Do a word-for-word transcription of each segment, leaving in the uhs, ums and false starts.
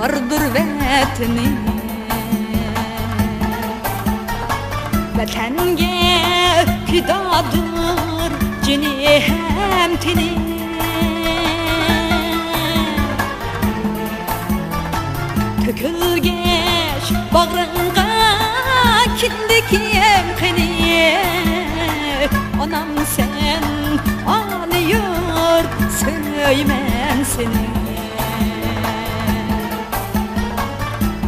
باردۇر ۋەتىنى. ۋەتەنگە پىدادۇر جېنى ھەم تېنى. تۆكۈلگەچ باغرىڭغا كىندىكىم قېنى. ئانام سەن، ئانا يۇرت، سۆيىمەن سېنى.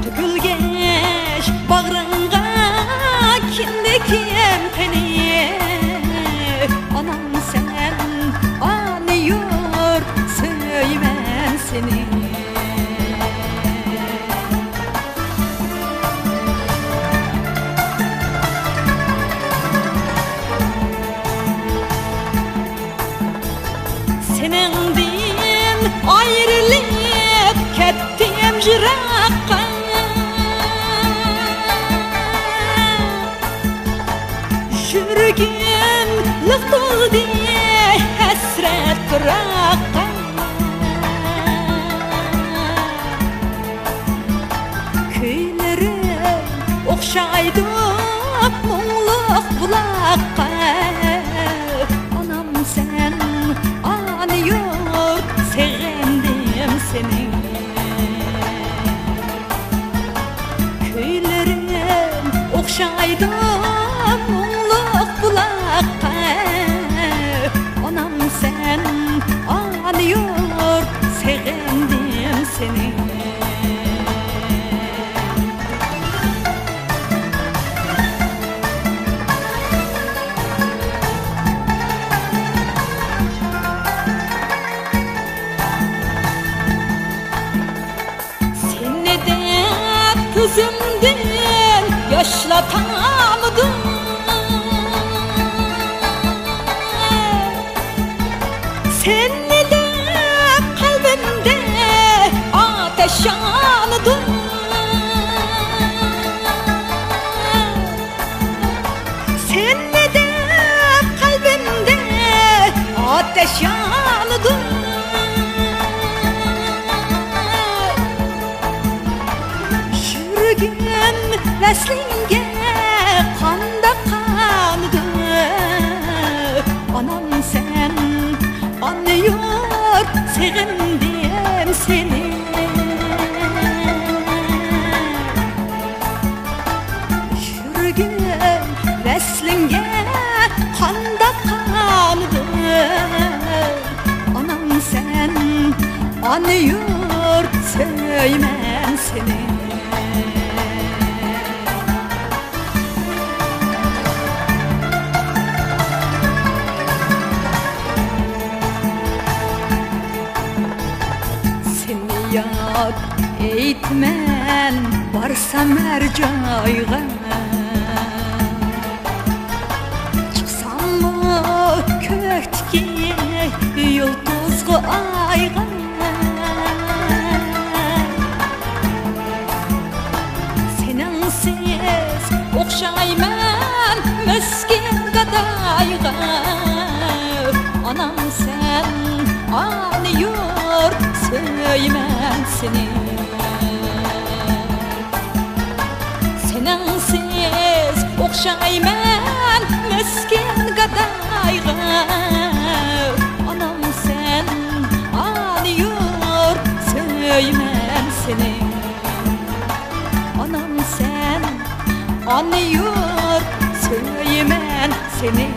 تۆكۈلگەچ باغرىڭغا كىندىكىم قېنى. ئانام سەن، ئانا يۇرت، سۆيىمەن سېنى. سېنىڭدىن ئايرىلىپ كەتتىم يىراققا. يۈرىكىم لىق تولدى ھەسرەت پىراققا. كۈيلىرىم ئوخشايدۇ مۇڭلۇق بۇلاققا. ئانام سەن، ئانا يۇرت، سېغىندىم سېنى. كۈيلىرىم ئوخشايدۇ مۇڭلۇق بۇلاققا. ئانام سەن، ئانا يۇرت، سېغىندىم سېنى. سېنى دەپ كۆزۈمدىن ياشلار تامىدۇ. سېنى دەپ قەلبىمدە ئاتەش يانىدۇ. سېنى دەپ قەلبىمدە ئاتەش يانىدۇ. يۈرىكىم ۋەسلىڭگە قانداق قانىدۇ؟ ئانام سەن، ئانا يۇرت، سېغىندىم سېنى. يۈرىكىم ۋەسلىڭگە قانداق قانىدۇ؟ ئانام سەن، ئانا يۇرت، سۆيىمەن سېنى. سېنى ياد ئېيتىمەن بارسام ھەر جايغا. چىقساممۇ كۆكتىكى يۇلتۇزغا، ئايغا. سېنىڭسىز ئوخشايمەن مىسكىن گادايغا. ئانام سەن، ئانا يۇرت، سۆيىمەن سېنى. سېنىڭسىز ئوخشايمەن مىسكىن گادايغا. ئانام سەن، ئانا يۇرت، سۆيىمەن سېنى. ئانام سەن، ئانا يۇرت، سۆيىمەن سېنى.